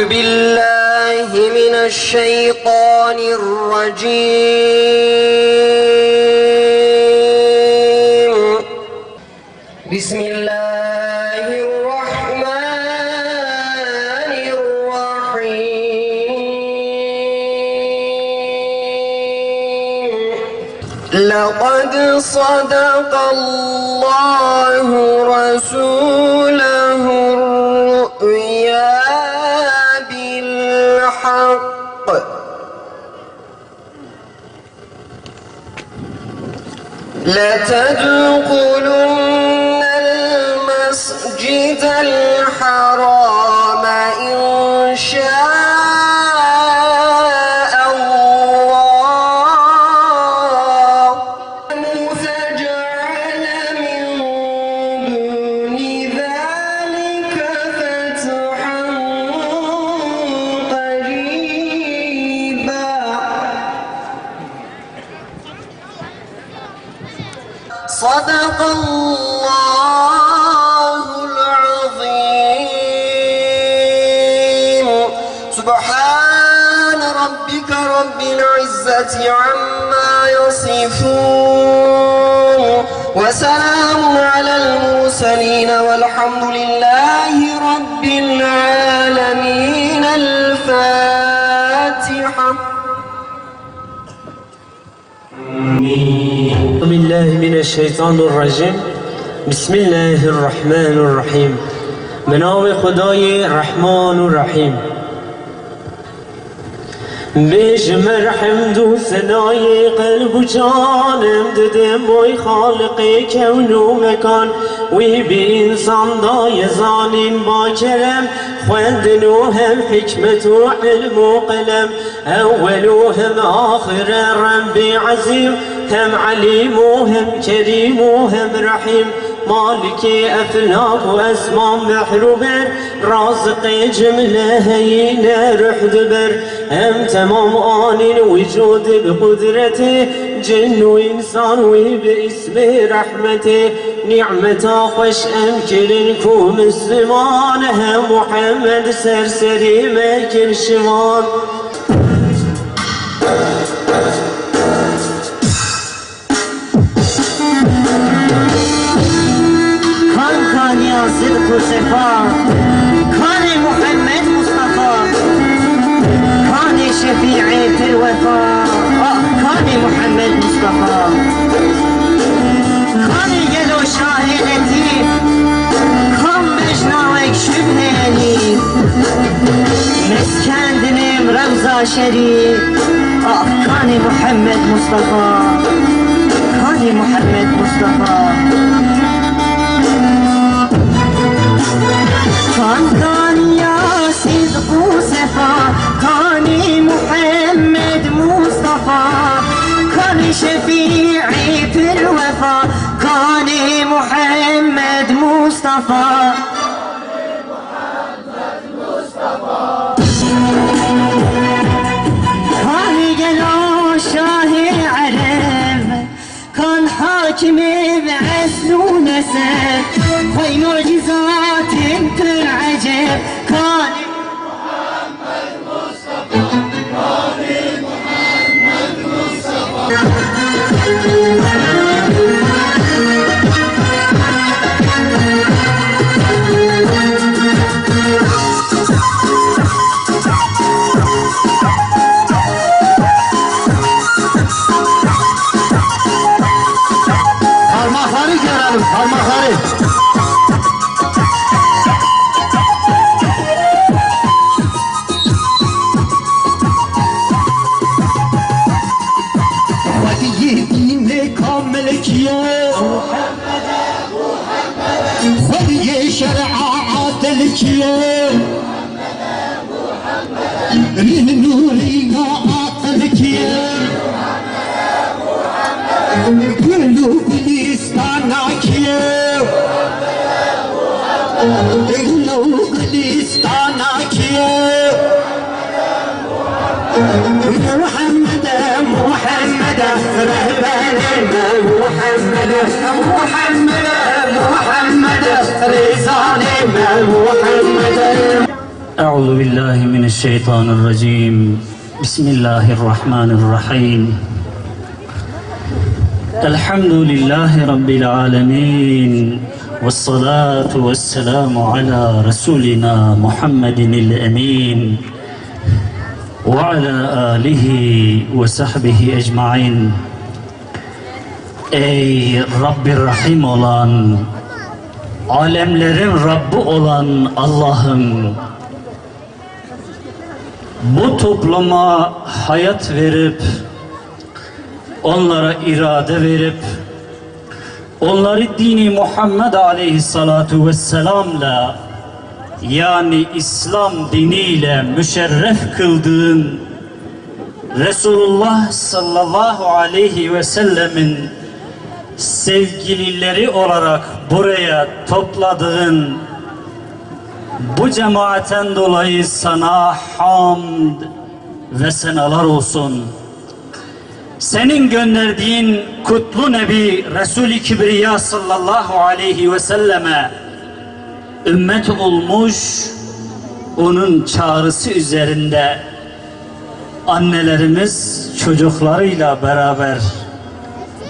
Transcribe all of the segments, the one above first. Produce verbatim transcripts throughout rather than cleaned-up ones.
بالله من الشيطان الرجيم. بسم الله الرحمن الرحيم. لقد صدق الله رسوله الرؤيا بالحق لتدخلن المسجد الحرام إن شاء الله. فجعل من دون ذلك فتحا قريبا. صدق الله العظيم. سبحان ربك رب العزة عما يصفون. وسلام على المرسلين والحمد لله رب العالمين. الفاتحة. أعوذ بالله من الشيطان الرجيم. بسم الله الرحمن الرحيم. Bi navê Xwedayê Rehman û Rehîm. Bêjim hemd û senayê qelb û canim didim boy Xaliqê kewn û mekan. Wî bi însan daye zanîn ba kerem, xwendin û hem hikmet û ilm û qelem. Ewwel û hem axir e Rebbê Ezîm, hem Elîm û hem Kerîm û hem Rehîm. Malikê eflak û esman behr û ber, raziqê cimle heyîne ruh diber. Em temam anîn wicûd bi qudretê, cin û însan wî bi îsmê rehmetê. Nîmeta xweş em kirin ku misliman, he Muhammed ser serî me kir şivan. Kan kaniya sidq û sefa, kanê Muhammed Mustafa, kanê şefîê pir wefa, ah, kanê Muhammed Mustafa. Kanê gelo şahê letîf, kan bejna wek şibhê elîf. Meskendinê rewza şerîf, ah, kanê Muhammed Mustafa, kanê Muhammed Mustafa. Kan kaniya sidq û sefa, kanê Muhammed Mustafa, kanê şefîê pir wefa, kanê Muhammed Mustafa. Kanê gelo şahê ereb, kan hakimê bi esl û neseb, xwey mucîzatên pir eceb, kanê Parmakları görelim, parmakları. Xwediyê dînê kamil kî ye? Xwediyê şer'a adil kî ye? Rîn û rîna aqil kî ye? Gul û gulîstana kî ye? Gul û gulîstana kî ye? Muhammed, Muhammed, rehberê me, Muhammed, Muhammed, Muhammed, rêzanê me, Muhammed. أعوذ بالله من الشيطان الرجيم. بسم الله الرحمن الرحيم. الحمد لله رب العالمين. والصلاة والسلام على رسولنا محمد الأمين. وعلى آله وصحبه أجمعين. Ey Rabbi Rahim olan, alemlerin Rabbi olan Allah'ım, bu topluma hayat verip, onlara irade verip, onları dini Muhammed aleyhissalatu vesselamla, yani İslam diniyle müşerref kıldığın Resulullah sallallahu aleyhi ve sellemin sevgilileri olarak buraya topladığın bu cemaaten dolayı sana hamd ve senalar olsun. Senin gönderdiğin kutlu Nebi Resul-i Kibriya sallallahu aleyhi ve selleme ümmet olmuş, onun çağrısı üzerinde annelerimiz çocuklarıyla beraber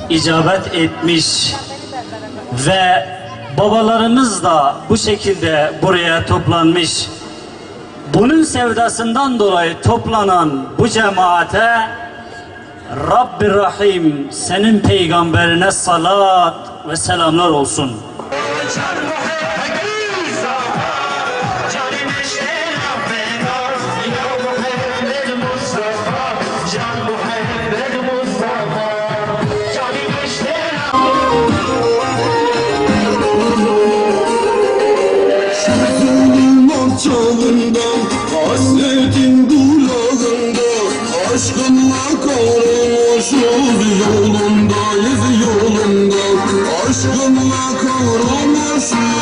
icabet etmiş ve babalarımız da bu şekilde buraya toplanmış. Bunun sevdasından dolayı toplanan bu cemaate Rabbi Rahim, senin peygamberine salat ve selamlar olsun. Hasretin kulağında, aşkınla kavrulmuşuz, yolundayız yolunda. Aşkınla kavrulmuşuz.